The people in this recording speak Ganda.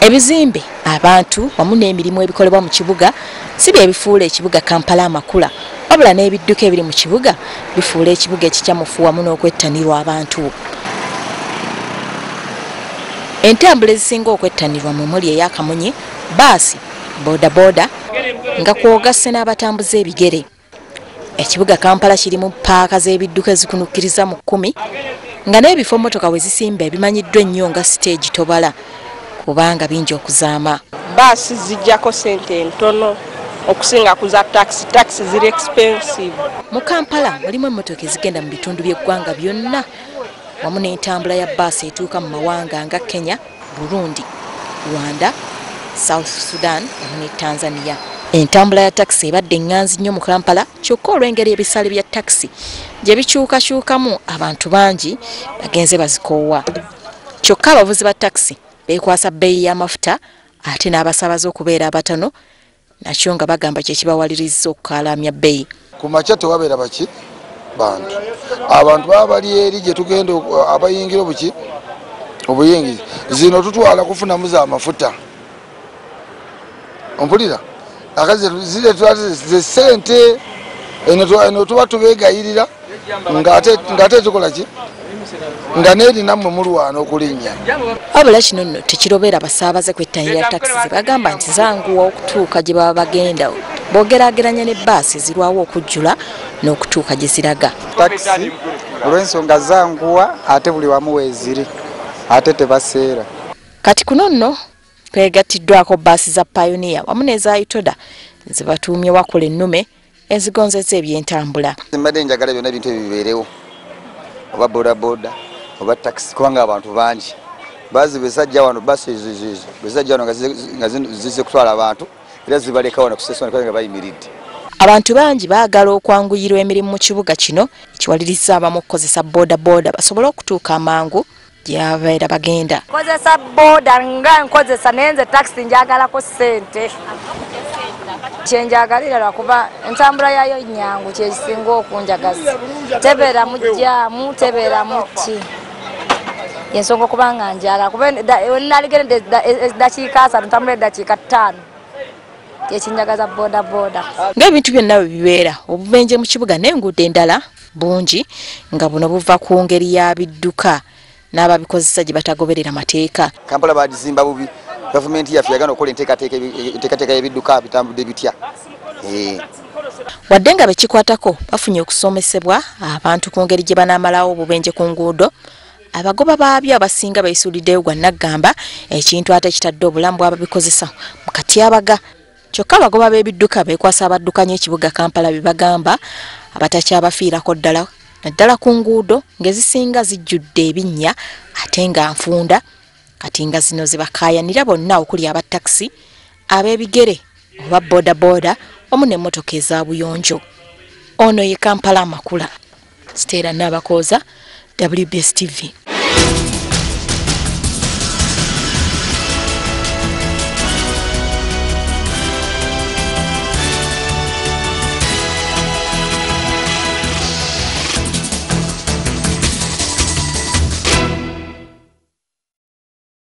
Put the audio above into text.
Ebizimbe, abantu wamu n'emirimu ebikolebwa mu kibuga si bye bifuula ekibuga Kampala amakula, wabula n'ebidduka ebiri mu kibuga bifuula ekibuga ekikyamufu wamu n'okwettanirwa abantu. Entambula ezisinga okwettanirwa mu muli ey'akamunye, baasi, bodaboda nga kwogasse n'abatambuza ebigere. Ekibuga Kampala kirimu paaka z'ebidduka ezikunukkiriza mu 10 nga n'ebifo mmotoka we zisimba ebimanyiddwa ennyo nga siteegi tobala kubanga bingi okuzaama. Baasi zijjako ssente ntono okusinga ku za takisi, takisi ziri expensive. Mu Kampala mulimu emmotoka ezigenda mu bitundu by'eggwanga byonna wamu n'entambula ya baasi etuuka mu mawanga nga Kenya, Burundi, Rwanda, South Sudan wamu ne Tanzania. Entambula ya takisi ebadde ŋŋanzi nnyo mu Kampala, kyokka olw'engeri ebisale bya takisi gye bikyukakyukamu abantu bangi bagenze bazikoowa. Kyokka abavuzi ba takisi beekwasa bbeeyi y'amafuta ate n'abasaabaze okubeera abatono, nakyo nga bagamba kye kibawalirizza okukaalamya bbeeyi. Ku makya tewabeera baki bantu, abantu baba bali eri gye tugenda abayingira obuki obuyingizi zino tutwala kufunamu za mafuta. Ompulira akazi zire ze ssente eno tuba tubeegayirira ng'ate tukola ki nga n'eri nammwe mulwana okulinnya. Wabula kino nno tekirobeera basaabaze kwettanira takisi ze bagamba nti zanguwa okutuuka gye baba bagenda bw'ogeraageranya ne bbaasi ezirwawo okujjula n'okutuuka gye ziraga. Takisi olw'ensonga zanguwa ate buli wamu weeziri ate tebaseera. Kati kuno nno kwegattiddwako bbaasi za Pioneer wamu n'eza Itoda ze batuumye Wakola Ennume ezigonzezza ebyentambula. Mbadde njagala byonna ebintu ebyo bibeerewo, oba bodaboda oba takisi, kubanga abantu bangi bazi besajja wano basi ezo besajja wano nga zize kutwala abantu era zibaleka wano ku station nga bayimiridde. Abantu bangi baagala okwanguyirwa emirimu mu kibuga kino ekiwaliriza abamu okukozesa bodaboda basobole okutuuka amangu gye babeera bagenda. Nkozesa boda nga nkozesa naye nze takisi njagalako ssente. Kyenjagalira lwakuba entambula yaayo nnyangu kyekisinga okunjagaza. Tebeeramu jjaamu, tebeeramu ki. Yensonga okubanga njagala kuba naligenda eddakiika 3 ntambula eddakiika 5. Kyekinjagaza bodaboda. Ng'ebintu byonna bwe bibeera, obubenje mu kibuga n'enguudo endala bungi nga buno buva ku ngeri ya bidduka n'ababikozesa gye batagoberera mateeka. Kampala bagizimba bubi, gavumenti yaffe yagana okukola enteekateeka y'ebidduka bitambudde bitya. Wadde nga bekikwatako bafunye okusomesebwa abantu ku ngeri gye banaamalawo obubenje ku nguudo, abagoba baabyo abasinga beesuuliddeyo gwa nnaggamba, ekintu ate ekitadde obulamu bw'ababikozesa mu katyabaga. Kyokka abagoba b'ebidduka beekwasa abaddukanya ekibuga Kampala bye bagamba abatakyabafiirako ddala naddala ku nguudo ng'ezisinga zijjudde ebinnya ate nga nfunda, kati nga zino zibakaayanira bonna okuli aba takisi, ab'ebigere oba bodaboda wamu n'emmotoka eza buyonjo. Ono ye Kampala amakula. Stella Nabakooza, WBS TV.